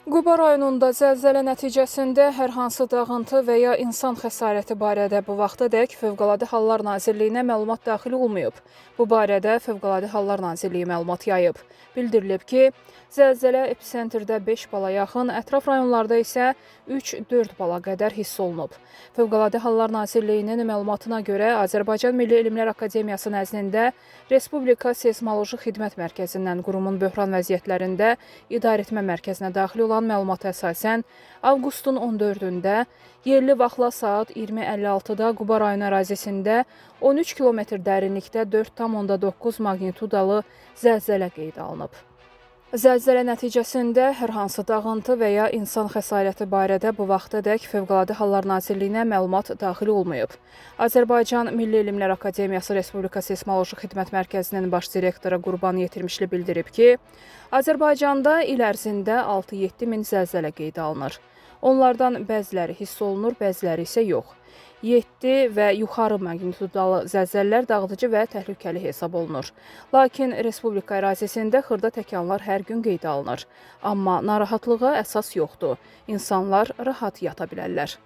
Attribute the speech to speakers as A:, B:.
A: Quba rayonunda zəlzələ nəticəsində hər hansı dağıntı və ya insan xəsarəti barədə bu vaxtadək Fövqəladə Hallar Nazirliyinə məlumat daxil olmayıb. Bu barədə Fövqəladə Hallar Nazirliyi məlumat yayıb. Bildirilib ki, zəlzələ episentrdə 5 bala yaxın, ətraf rayonlarda isə 3-4 bala qədər hiss olunub. Fövqəladə Hallar Nazirliyinin məlumatına görə Azərbaycan Milli Elmlər Akademiyası nəzdində Respublika Seysmoloji Xidmət Mərkəzindən qurumun böhran vəziyyətlərində idarəetmə mərkəzinə daxil olan məlumata əsasən avqustun 14-də yerli vaxtla saat 20:56-da Quba rayonu ərazisində 13 kilometr dərinlikdə 4,9 maqnitudalı zəlzələ qeydə alınıb. Zəlzələ nəticəsində hər hansı dağıntı və ya insan xəsarəti barədə bu vaxtadək Fövqəladə Hallar Nazirliyinə məlumat daxil olmayıb. Azərbaycan Milli Elmlər Akademiyası Respublika Seysmoloji Xidmət Mərkəzinin baş direktoru Qurban Yetirmişli bildirib ki, Azərbaycanda il ərzində 6-7 min zəlzələ qeydə alınır. Onlardan bəziləri hiss olunur, bəziləri isə yox. 7 və yuxarı maqnitudalı zəlzələlər dağıdıcı və təhlükəli hesab olunur. Lakin respublika ərazisində xırda təkanlar hər gün qeydə alınır. Amma narahatlığa əsas yoxdur. İnsanlar rahat yata bilərlər.